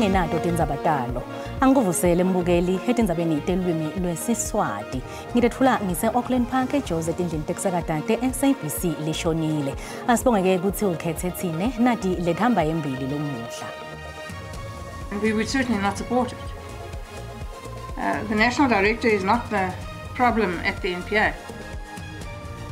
Lelingenato tindzaba talo. Angikuvusele mbukeli etindzabeni telulwimi lwesiSwati. Ngitetfula ngise-Auckland Park eJozi etindlini tekusakata te-SABC lishonile. Asibongeke kutsi ukhethe tsine nati lethamba embili lomuhla. We would certainly not support it. The national director is not the problem at the NPA.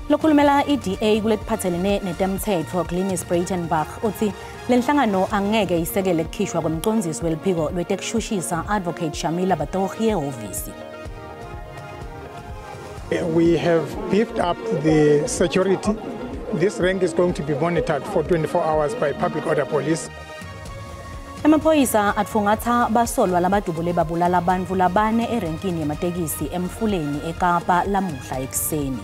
Lokhulumela i-DA kuletiphatselene netemtsetfo Glynnis Breytenbach utsi lenhlangano angeke isekele kukhishwa kwemcondzisi weliphiko lwetekushushisa Advocate Shamila Batohi ehhovisi. We have beefed up the security. This rank is going to be monitored for 24 hours by public order police. Emaphoyisa atfungatsa basolwa labadubule babulala bantfu labane erenkini yematekisi emfuleni eKapa lamuhla ekuseni.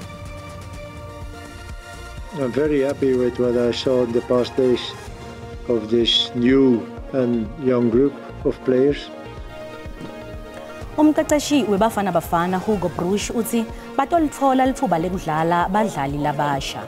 I'm very happy with what I saw in the past days of this new and young group of players. Umqeqeshi weBafana Bafana Hugo Broos utsi batolitfola litfuba lekudlala badlali labasha.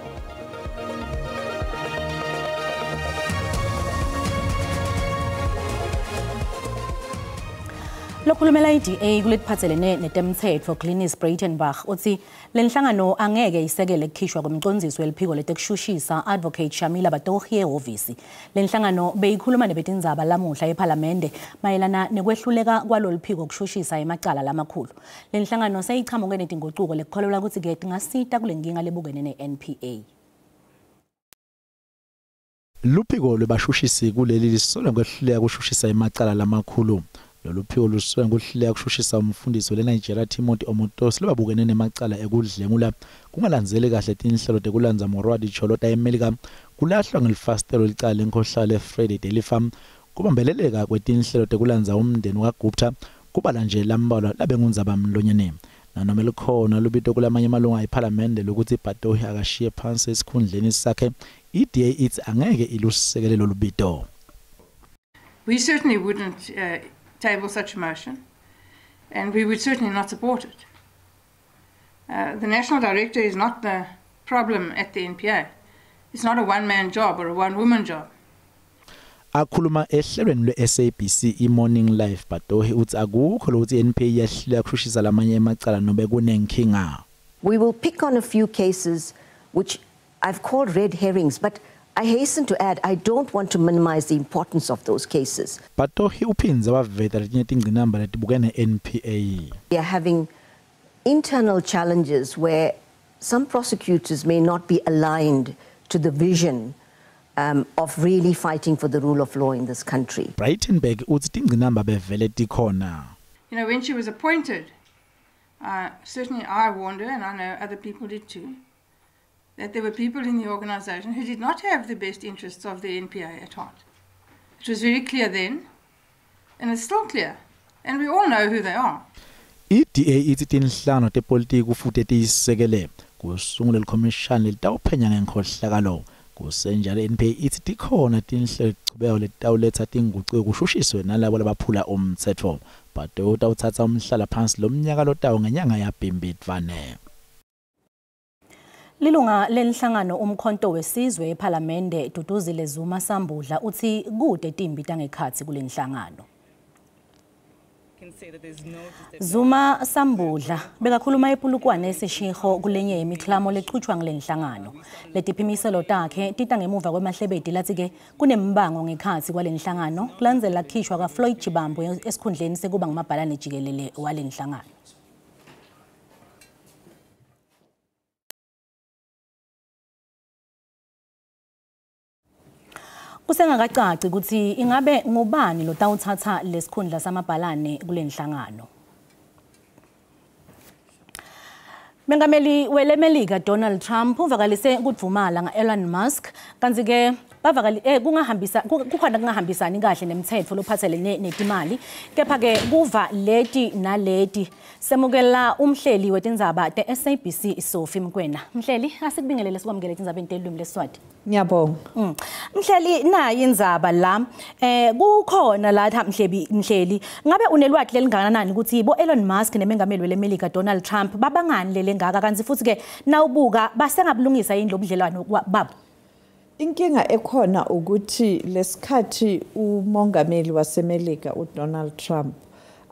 Lokhulumela i-DA kuletiphatselene netemtsetfo Glynnis Breytenbach utsi lenhlangano angeke isekele kukhishwa kwemcondzisi weliphiko letekushushisa Advocate Shamila Batohi ehhovisi. Lenhlangano beyikhuluma nebetindzaba lamuhla ePhalamende mayelana nekwehluleka kwaloluphiko kushushisa emacala lamakhulu. Lenhlangano seyichamuke netingucuko lekukholelwa kutsi ke tingasita kulenkinga lebukene ne-NPA. Luphiko lwebashushisi kuleli lisolwa ngekwehluleka kushushisa emacala lamakhulu. Lolu phiko lusolwa ngekuhluleka kushushisa umfundisi weleNigeria Timothy Omotoso lobabukene nemacala ekudlengula kungalandzeli kahle tinhlelo tekulandza Morwadi Cholota eMelika kulahlwa ngelifasitelo licala lenkhohlakalo leFriday Dairy Farm kubambeleleka kwetinhlelo tekulandza umndeni kaGupta kubala nje lambalwa labengundzaba mlonyeni. Nanoma likhona lubito kulamanye amalunga ePhalamende lokuthi Batohi akashiye phansi esikhundleni sakhe, i-DA ithi angeke ilusekele lolu bito. We certainly wouldn't table such a motion, and we would certainly not support it. The national director is not the problem at the NPA. It's not a one-man job or a one-woman job. Akhuluma ehlelweni lwe-SABC i-Morning Live, Batohi utsi akukho lokuthi i-NPA iyahluleka kushushisa lamanye emacala nobe kunenkinga. We will pick on a few cases which I've called red herrings, but I hasten to add, I don't want to minimize the importance of those cases. Batohi uphindze waveta letinye tingcinamba letibukene ne-NPA. We are having internal challenges where some prosecutors may not be aligned to the vision of really fighting for the rule of law in this country. Breytenbach utsi tingcinamba bevele tikhona. You know, when she was appointed, certainly I warned her, and I know other people did too, that there were people in the organization who did not have the best interests of the NPA at heart. It was very clear then, and it's still clear, and we all know who they are. I-DA ithi tinhlangano tepolitiki kufuthi tiyisekele kusungula likhomishani lelitawuphenya ngenkhohlakalo. Kusenjalo i-NPA ithi tikhona tinhlelo letichubekayo letitawuletsa tingucuko kushushiswe nalabo labaphula umtsetfo. Batohi utawutsatsa umhlala phansi lomnyaka lotawo ngenyanga yaBhimbidvwane. Lilunga lenhlangano Umkhonto weSizwe ePhalamende Duduzile Zuma Sambudla utsi kute timbi tangekhatsi kulenhlangano. Zuma Sambudla bekakhuluma ePolokwane eSeshego kulenye yemiklamo lechutjwa ngulenhlangano. Letiphimiselo takhe tita ngemuva kwemahlebedi latsi-ke kunembango ngekhatsi kwalenhlangano kulandzela kukhishwa kwaFloyd Shivambu esikhundleni sekuba ngumabhalane jikelele walenhlangano. Kusengakacaci kutsi ingabe ngubani lotawutsatsa lesikhundla samabhalane kulenhlangano. Mengameli weleMelika Donald Trump uvakalise kudvumala nga-Elon Musk kantsi-ke kukhona kungahambisani kahle nemtsetfo lophatselene netimali, kepha-ke kuva leti naleti. Semukela umhleli wetindzaba te-SABC Sophie Mkwena. Mhleli, asikubingelele sikwamukele etindzabeni telulwimi lesiSwati. Ngiyabonga. Mhleli, nayi indzaba la. Kukhona la mhleli, ngabe unelwati lelingakanani ukuthi bo Elon Musk nemengameli weleMelika Donald Trump babangani lelengaka, kantsi futhi ke nawubuka basengabulungisa yini lobudlelwano babo? Inkinga ekhona ukuthi lesikhathi umongameli waseMelika uDonald Trump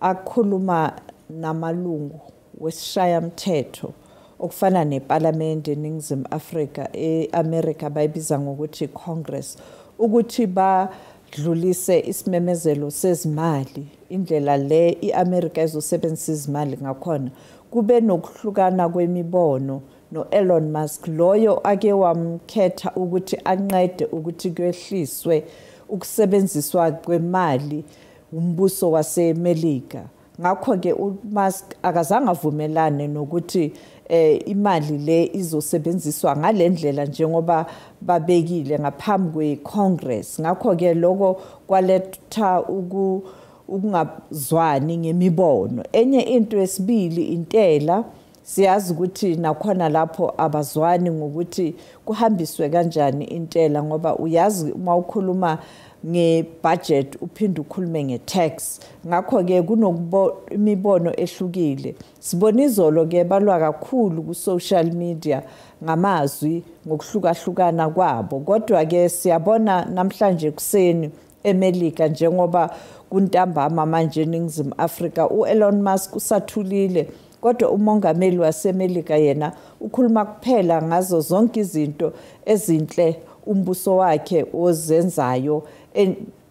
akhuluma namalungu wesishayamthetho okufana neParliament eNingizimu Afrika, eAmerica bayibiza ngokuthi Congress, ukuthi badlulise isimemezelo sezimali, indlela le iAmerica izosebenzisa izimali ngakhona, kube nokuhlukana kwemibono no-Elon Musk loyo ake wamkhetha ukuthi anqede ukuthi kwehliswe ukusebenziswa kwemali umbuso waseMelika. Ngakho-ke uMusk akazange avumelane nokuthi imali le izosebenziswa ngalendlela njengoba babekile ngaphambi kwe-Congress. Ngakho-ke lokho kwaletha ukungazwani ngemibono. Enye into yesibili, intela. Siyazi ukuthi nakhona lapho abazwani ngokuthi kuhambiswe kanjani intela, ngoba uyazi uma ukhuluma ngebudget uphinde ukhulume nge-tax. Ngakho-ke kunokubo imibono ehlukile. Sibona izolo-ke balwa kakhulu ku-social media ngamazwi ngokuhlukahlukana kwabo, kodwa-ke siyabona namhlanje kuseni eMelika, njengoba kuntambama manje eNingizimu Afrika, u-Elon Musk usathulile, kodwa umongameli waseMelika yena ukhuluma kuphela ngazo zonke izinto ezinhle umbuso wakhe ozenzayo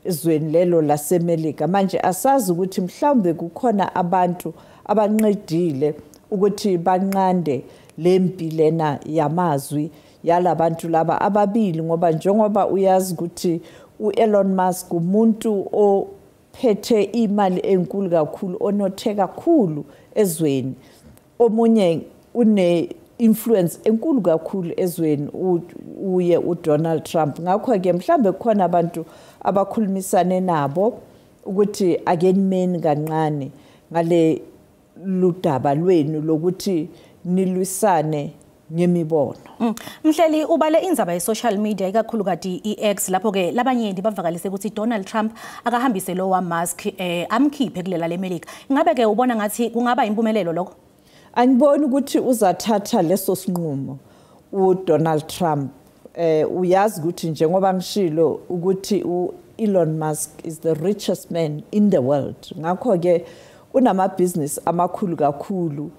ezweni lelo laseMelika. Manje asazi ukuthi mhlawumbe kukhona abantu abanqedile ukuthi banqande lempi lena yamazwi yalabantu laba ababili, ngoba njengoba uyazi ukuthi u-Elon Musk umuntu ophethe imali enkulu kakhulu, onothe kakhulu ezweni, omunye une influence enkulu kakhulu ezweni uye uDonald Trump. Ngakho ke mhlambe kukhona abantu abakhulumisane nabo ukuthi ake nimeni kancane ngale ludaba lwenu lokuthi nilwisane ngemibono. Mhleli, ubale indzaba ye-social media, ikakhulukati i-X, lapho-ke labanyenti bavakalise ukuthi Donald Trump akahambise lo wa-Musk amkhiphe kulela leMelika. Ingabe-ke ubona ngathi kungaba impumelelo lokho? Angiboni ukuthi uzathatha leso sinqumo uDonald Trump. Uyazi ukuthi njengoba ngishilo ukuthi uElon Musk is the richest man in the world, ngakho ke unamabhizinisi amakhulu kakhulu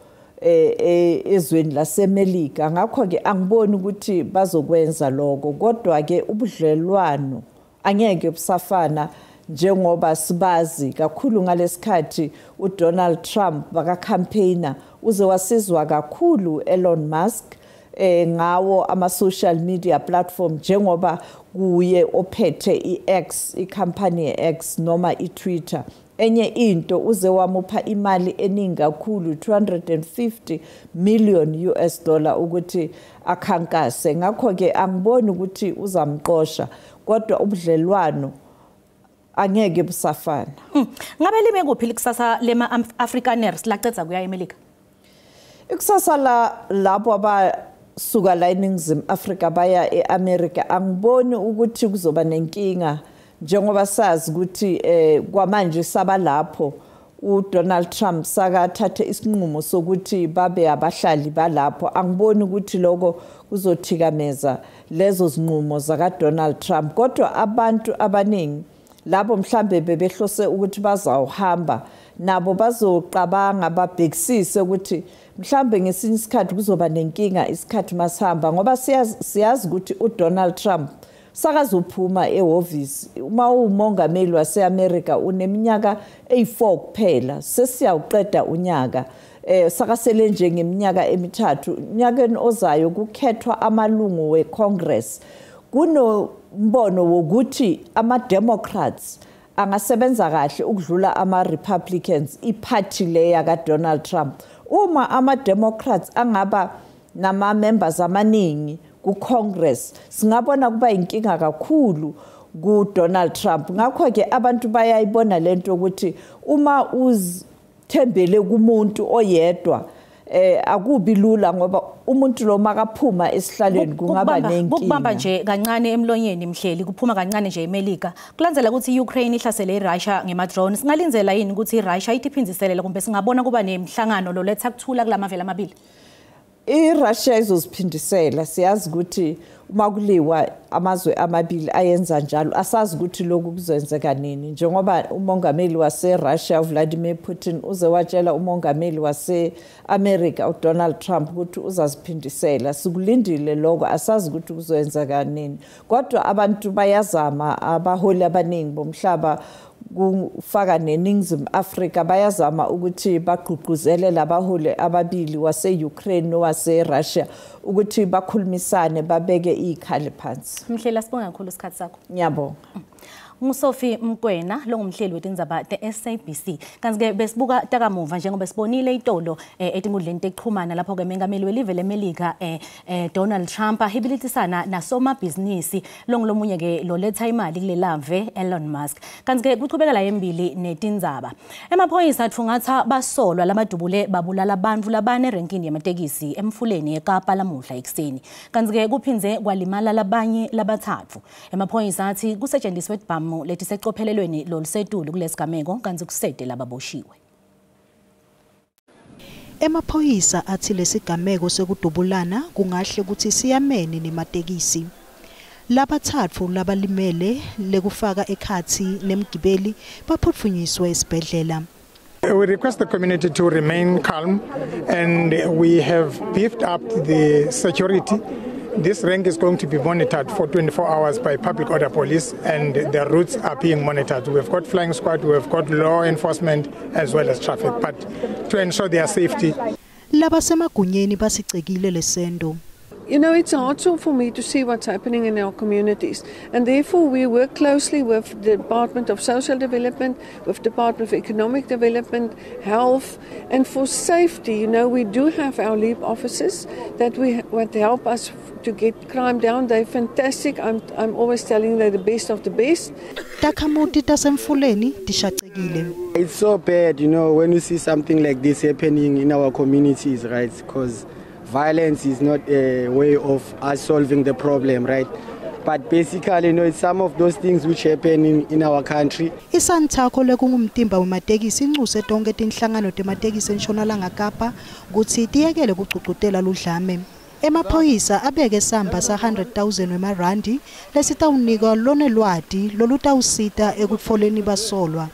ezweni laseMelika. Ngakho ke angiboni ukuthi bazokwenza lokho, kodwa ke ubudlelwano angeke busafana njengoba sibazi kakhulu ngalesikhathi uDonald Trump baka-campaigner uze wasizwa kakhulu Elon Musk ngawo ama social media platform, njengoba kuye ophethe iX, icompany yeX noma iTwitter. Enye into, uze wamupha imali eningi kakhulu, 250 million US dollar, ukuthi akhankase. Ngakho ke angiboni ukuthi uzamqosha, kodwa ubudlelwano angeke busafana. Ngabe lime kuphi likusasa lema Afrikaners lacedza kuya eMelika? Ikusasa la labo abasuka la eNingizimu Afrika baya eAmerica, angiboni ukuthi kuzoba nenkinga, njengoba sazi ukuthi kwamanje sabalapho uDonald Trump sakathathe isinqumo sokuthi babe abahlali balapho. Angiboni ukuthi lokho kuzothikameza lezo zinqumo zaka Donald Trump, kodwa abantu abaningi labo mhlambe bebehlose ukuthi bazawuhamba nabo bazoqabanga babhekisise ukuthi mhlambe ngesinye isikhathi kuzoba nenkinga isikhathi masihamba, ngoba siyazi ukuthi uDonald Trump sakazophuma ehhovisi. Uma uwumongameli wase-America uneminyaka eyi-4 kuphela, sesiyawuqeda unyaka, sakasele nje ngeminyaka emithathu. Unyakeni ozayo kukhethwa amalungu weCongress. Kunombono wokuthi ama-Democrats angasebenza kahle ukudlula ama-Republicans, iphathi leya kaDonald Trump. Uma ama-Democrats angaba nama-members amaningi ku-Congress, singabona kuba inkinga kakhulu ku-Donald Trump. Ngakho-ke abantu bayayibona lento ukuthi uma uzithembele kumuntu oyedwa akubi lula, ngoba umuntu lo makaphuma esihlalweni kungaba nenkinga. Kukubamba nje kancane emlonyeni, Mhleli, kuphuma kancane nje eMelika. Kulandzela ukuthi iUkraine ihlasele iRussia ngema-drone, singalindzela yini ukuthi iRussia ithi iphindziselele, kumbe singabona kuba nemhlangano lo letha kuthula kulamavela amabili? IRussia izoziphindisela. Siyazi ukuthi uma kuliwa amazwe amabili ayenza njalo. Asazi ukuthi lokhu kuzokwenzeka nini, njengoba umongameli wase-Russia uVladimir Putin uze watshela umongameli wase-America uDonald Trump ukuthi uzaziphindisela. Sikulindile lokho, asazi ukuthi kuzokwenzeka nini, kodwa abantu bayazama. Abaholi abaningi bomhlaba, kufaka neNingizimu Afrika, bayazama ukuthi bagqugquzele labaholi ababili wase-Ukraine nowase-Russia ukuthi bakhulumisane, babeke izikhali phansi. Mhlela, sibonga kakhulu isikhathi sakho. Ngiyabonga. NguSophie Mkwena longumhleli wetindzaba te-SABC. Kanti-ke besibuka takamuva njengoba sibonile itolo etinkundleni tekuxhumana lapho-ke mengameli welive leMelika Donald Trump ahibilitisana nasomabhizinisi longulomunye-ke loletha imali kulelave Elon Musk. Kanti-ke kuchubekela embili netindzaba. Emaphoyisa atfungatsa basolwa labadubule babulala bantfu labane erenkini yamatekisi emfuleni eKapa lamuhla ekuseni. Kanti-ke kuphindze kwalimala labanye labatsatfu. Emaphoyisa athi kusetshenziswe tibhamu letisecophelelweni lolusetulu kulesigameko, kantsi kusete lababoshiwe. Emaphoyisa athi lesigameko sekudubulana kungahle kutsi siyamene nematekisi. Labatsatfu labalimele, lekufaka ekhatsi nemgibeli, baphutfunyiswe esibhedlela. We request the community to remain calm and we have beefed up the security. This rank is going to be monitored for 24 hours by public order police and the routes are being monitored. We've got flying squad, we've got law enforcement as well as traffic, but to ensure their safety. Labasemagunyeni basigcekile lesento. It's hard for me to see what's happening in our communities. And therefore, we work closely with the Department of Social Development, with Department of Economic Development, Health, and for safety, we do have our LEAP officers that we what help us to get crime down. They're fantastic. I'm always telling they're the best of the best. Takhamuti tasemfuleni tishacekile. It's so bad when you see something like this happening in our communities, right? Because violence is not a way of us solving the problem, right? But basically, it's some of those things which happen in our country. ISantaco, lekungumtimba wematekisi, incuse tonke tinhlangano tematekisi eNtshonalanga Kapa kutsi tiyekele kugcugcutela ludlame. Emaphoyisa abeke samba sa-100,000 wemarandi lesitawunikwa lonelwati lolutawusita ekutfoleni basolwa.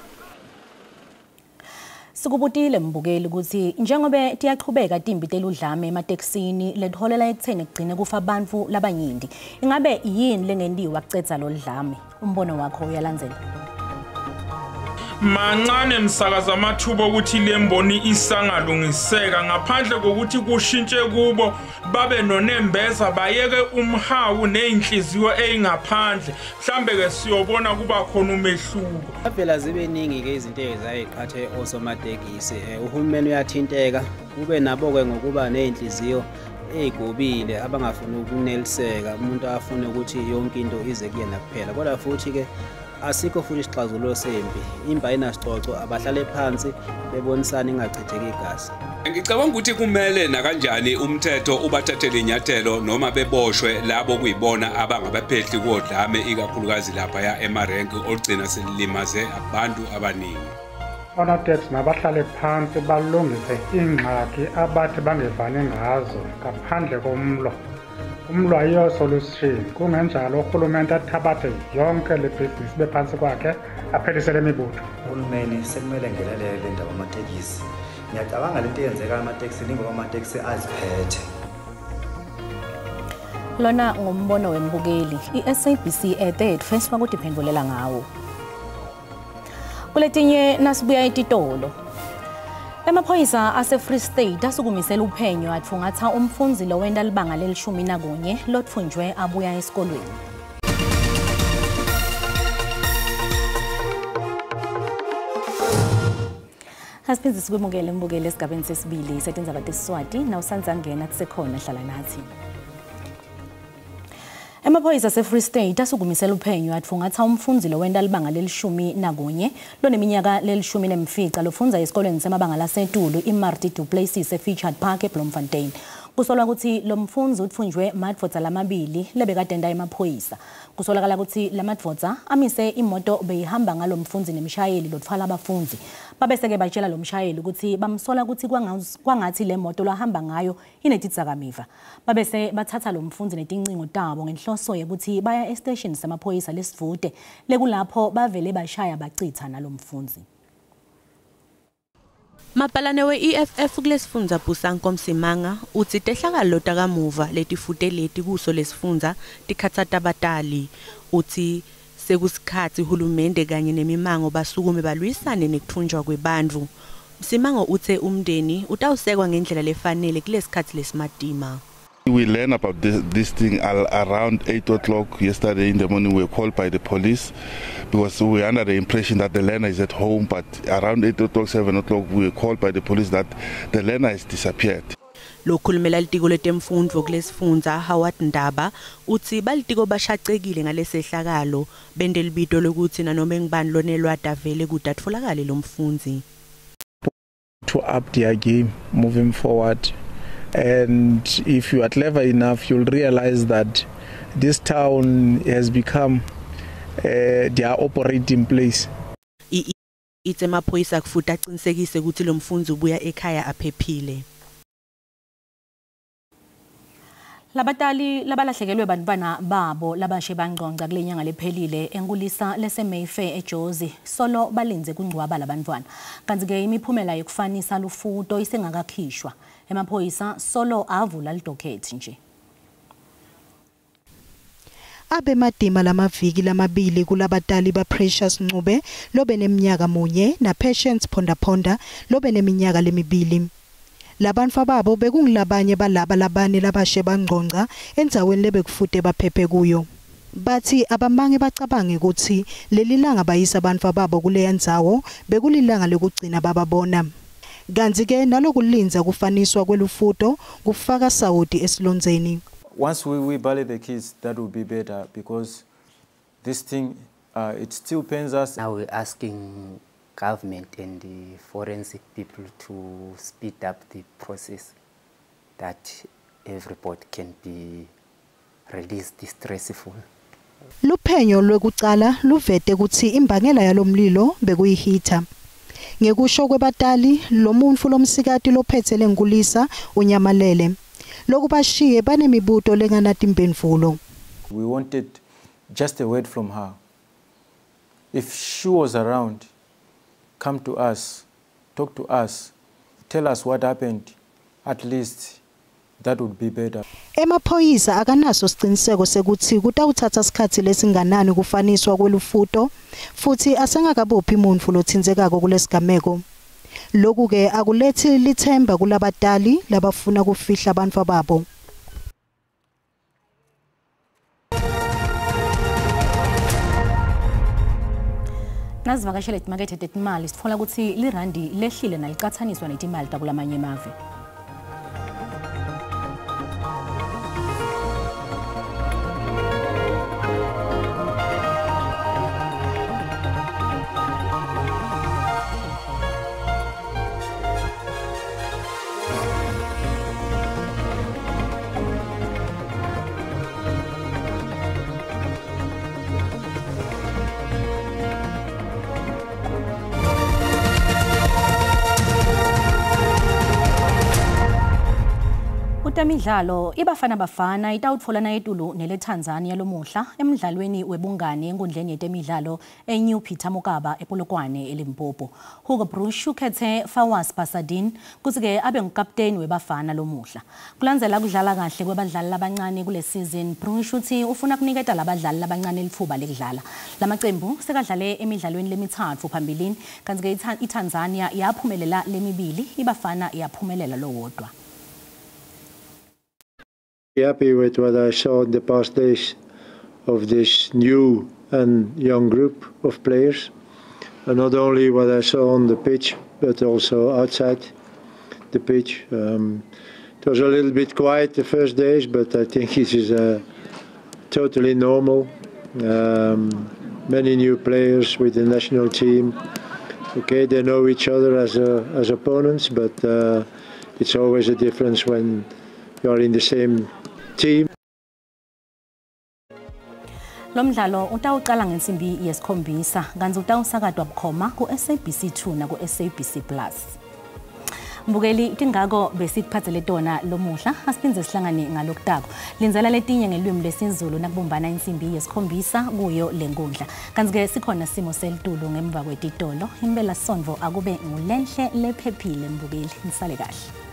Sikubutile mbukeli ukuthi njengoba tiyachubeka timbi teludlame ematekisini letiholela ekutheni kugcine kufa bantfu labanyenti, ingabe yini lengentiwa kucedza loludlame? Umbono wakho uyalandzela. Mancane msakaza amathuba okuthi le mboni isangalungiseka ngaphandle kokuthi kushintshe kubo, babe nonembeza, bayeke umhawu ney'nhliziyo ey'ngaphandle. Mhlambe-ke siyobona kuba khona umehluko. Phela zibe ningi-ke izinto ezayiqhathe osomatekisi. Uhulumeni uyathinteka, kube nabo-ke ngokuba ney'nhliziyo ey'gobile, abangafuni ukuneliseka, umuntu afune ukuthi yonke into ize kuyena kuphela. Kodwa futhi-ke asikho futhi isixazululo sempi, impi ayinasicoco. Abahlale phansi bebonisane, ingachitheki igazi. Ngicabanga ukuthi kumele nakanjani umthetho ubathathele inyathelo noma beboshwe labo kuyibona abangabaphehli kodlame, ikakhulukazi laphaya emarenki olugcina selilimaze abantu abaningi. Oonoteksi mabahlale phantsi balungise iingxaki abathi bangevani ngazo ngaphandle komlo. Umlo ayiyo solution. Kungenjalo urhulumente athabathe yonke le bhizinisi ibe phantsi kwakhe, aphelise le mibutho. Uhulumeni sekumele ngenelele le ndaba amatekisi. Ngiyacabanga lento eyenzeka ematekisini ingoba amatekisi aziphethe. Lona ngumbono wembukeli. I-SABC ete yetfweswa kutiphendvulela ngawo. Kuletinye nasibuya etitolo. Emaphoyisa ase-Free State asukumisela uphenyo atfungatsa umfundzi lowenta libanga leli-11 lotfunjwe abuya esikolweni. Asiphindze sikwemukele mbukeli esigabeni sesibili setindzaba tesiswati. Nawusandza ngena kusekhona, hlala nathi. Emaphoyisa ase-Free State asukumisela uphenyo atfungatsa umfundzi lowenta libanga leli-11 loneminyaka leli-15 lofundza esikolweni semabanga lasetulu iMartie Du Plessis eFitchard Park eBloemfontein. Kusolwa ukuthi lo mfundzi utfunjwe madvodza lamabili lebekadenda emaphoyisa. Kusolakala ukuthi lamadvodza amise imoto beyihamba ngalo mfundzi nemshayeli lotfwala abafundzi. Babeseke batshela lo mshayeli ukuthi bamsola ukuthi kwangathi le moto lahamba ngayo inetidzakamiva. Babese bathatha lo mfundzi netincingo tabo ngenhloso yokuthi baya estation samaphoyisa lesivude lekulapho bavele bashaya bacitha nalomfundzi. Mabhalane we-EFF kulesifundza Busanko Msimanga utsi tehlakalo takamuva letifute leti kuso lesifundza tikhatsata batali. Utsi sekusikhatsi hulumende kanye nemimango basukume balwisane nekutfunjwa kwebantfu. Msimango utse umndeni utawusekwa ngendlela lefanele kulesikhatsi lesimatima. We learned about this thing around 8 o'clock yesterday in the morning. We were called by the police because we were under the impression that the learner is at home, but around 8 o'clock, 7 o'clock, we were called by the police that the learner has disappeared. Lokhulumela litiko letemfundvo kulesifundza Howard Ndaba utsi balitiko bashacekile ngalesehlakalo bente libito lokuthi nanoma ngibani lonelwati avele kude atfolakale lo mfundzi. To up their game moving forward. And if you are clever enough, you'll realize that this town has become their operating place. Itse emaphoyisa kufuthi aqinisekise ukuthi lo mfundzi ubuya ekhaya aphephile. Labatali labalahlekelwe bantwana babo labashe bangcongca kule nyanga lephelile enkulisa lese Mayfair eJozi solo balinze kungcwaba labantwana. Kanti ke imiphumela yokufanisa lufuto isengakakhishwa. Emaphoyisa solo avula lidokhethi nje. Abe madima lamaviki lamabili kulabatali ba Precious Ncube lobe neminyaka munye na Patience Ponda Ponda lobe neminyaka lemibili. Labantfu babo bekungilabanye balaba labane labashe bangcongca endzaweni lebekufute baphephe kuyo. Bathi abamange bacabange ukuthi leli langa bayisa abantfu babo kuleya ndzawo bekulilanga lokugcina bababona. Kanti ke nalokulinza kufaniswa kwelufuto kufaka sawoti esilondzeni. Once we bury the kids, that will be better because this thing it still pains us. Now we're asking government and the forensic people to speed up the process that everybody can be released stressful. Luphenyo lwekucala luvete kutsi imbangela yalomlilo bekuyihitha. Ngekusho kwebatali lo muntfu lomsikati lophetse lenkulisa unyamalele. Lokubashiye banemibuto lenganatimphendvulo. We wanted just a word from her. If she was around, come to us, talk to us, tell us what happened. At least that would be better. Emaphoyisa akanaso siciniseko sekuthi kutawuthatha isikhatsi lesinganani kufaniswa kwelufuto futhi asengakabophi umuntfu lotsinzekako kulesigameko. Lokhu ke akulethi lithemba kulabatali labafuna kufihla abantfu babo. Nazivakashele timakethe tetimali sitfola kutsi lirandi lehlile nalicatsaniswa netimali takulamanye emave. Kutemidlalo iBafana Bafana itawutfolana etulu neleTanzania lomuhla emidlalweni webungani enkundleni yetemidlalo eNew Peter Mokaba ePolokwane eLimpopo. Hugo Broos ukhethe Fawas Basadien kutsi-ke abe ngukapteni weBafana lomuhla. Kulandzela kudlala kahle kwebadlali labancane kule season, Broos utsi ufuna kuniketa labadlali labancane litfuba lekudlala. Lamacembu sekadlale emidlalweni lemitsatfu phambilini, kantsi-ke iTanzania yaphumelela lemibili, iBafana yaphumelela lowodwa. Happy with what I saw in the past days of this new and young group of players, and not only what I saw on the pitch but also outside the pitch. It was a little bit quiet the first days, but I think it is totally normal. Many new players with the national team. Okay, they know each other as opponents, but it's always a difference when You are in the same team. Lo mdlalo utawuqala ngensimbi yesikhombisa kantsi utawusakatwa bukhoma ku-SABC 2 naku-SABC Plus. Mbukeli, tingako besikuphathele tona lomuhla, asiphindze sihlangane ngalokutako. Lindzela letinye ngelwimi lwesiZulu nakubumbana insimbi yesikhombisa kuyo lenkundla. Kantsi-ke sikhona simo selitulu ngemva kwetitolo. Impela sontfo akube ngulenhle lephephile mbukeli. Nisale kahle.